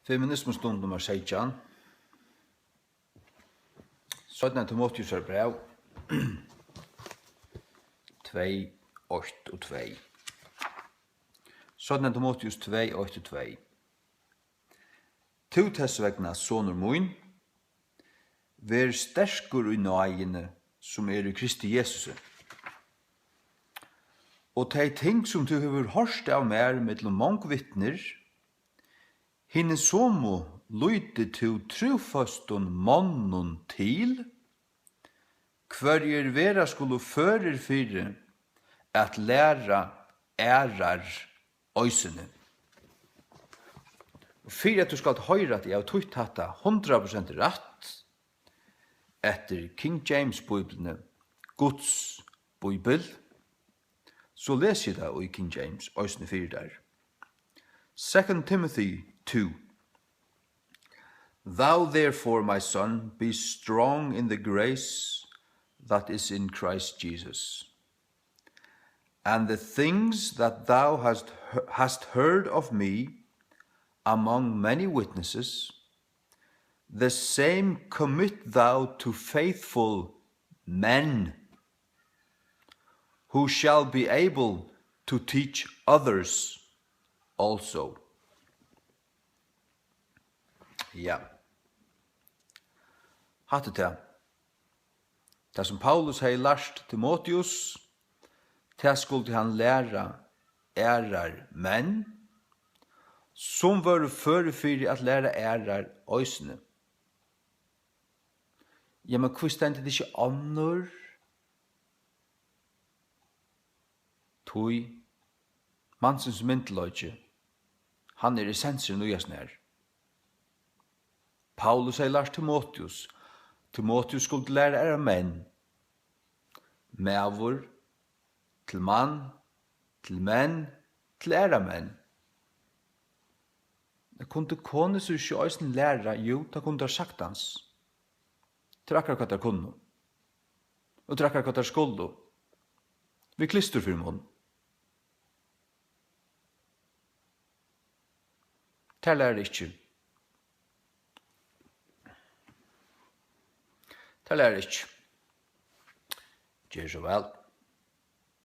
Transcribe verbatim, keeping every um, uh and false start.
Feminismustund nummar seytjan. Seinna Timoteusar bræv, tvey, eitt og tvey. Seinna Timoteus tvey, eitt og tvey. Tú tess vegna, sonur mín, ver sterkur í náðini, sum er í Kristi Jesusi. Og tey ting, sum tú hevur hoyrt av mær millum mong vitnir, hini somu lýti tú trúføstum monnum til, hvørjir vera skulu førir fyri at læra aðrar eisini. Fyri at tú skalt hoyra, at eg havi týtt hatta hundrað prosent rætt, eftir King James Bíbliuni, Guds Bíbel, so lesi eg tað í King James eisini fyri tær. Second Timothy two. Thou therefore, my son, be strong in the grace that is in Christ Jesus. And the things that thou hast, hast heard of me among many witnesses, the same commit thou to faithful men, who shall be able to teach others also. Ja. Hatta er tað. Tað, sum Paulus hevði lært Timoteus, tað skuldi hann læra aðrar menn, sum vóru førir fyri at læra aðrar eisini. Ja, men hví stendur tað ikki onnur? Tí mansins myndugleiki, hann er essensurin í hasum her. Paulus hevði lært Timoteus. Timoteus skuldi læra aðrar menn. Maður til mann, til menn, til aðrar menn. Kundi konur so ikki eisini læra? Jú, tað kundu tær saktans. Tað er akkurát, hvat tær kunnu. Og tað er akkurát, hvat tær skulu. Við klistur fyri munn. Tær læra ikki. Tær læra ikki. Ger so væl.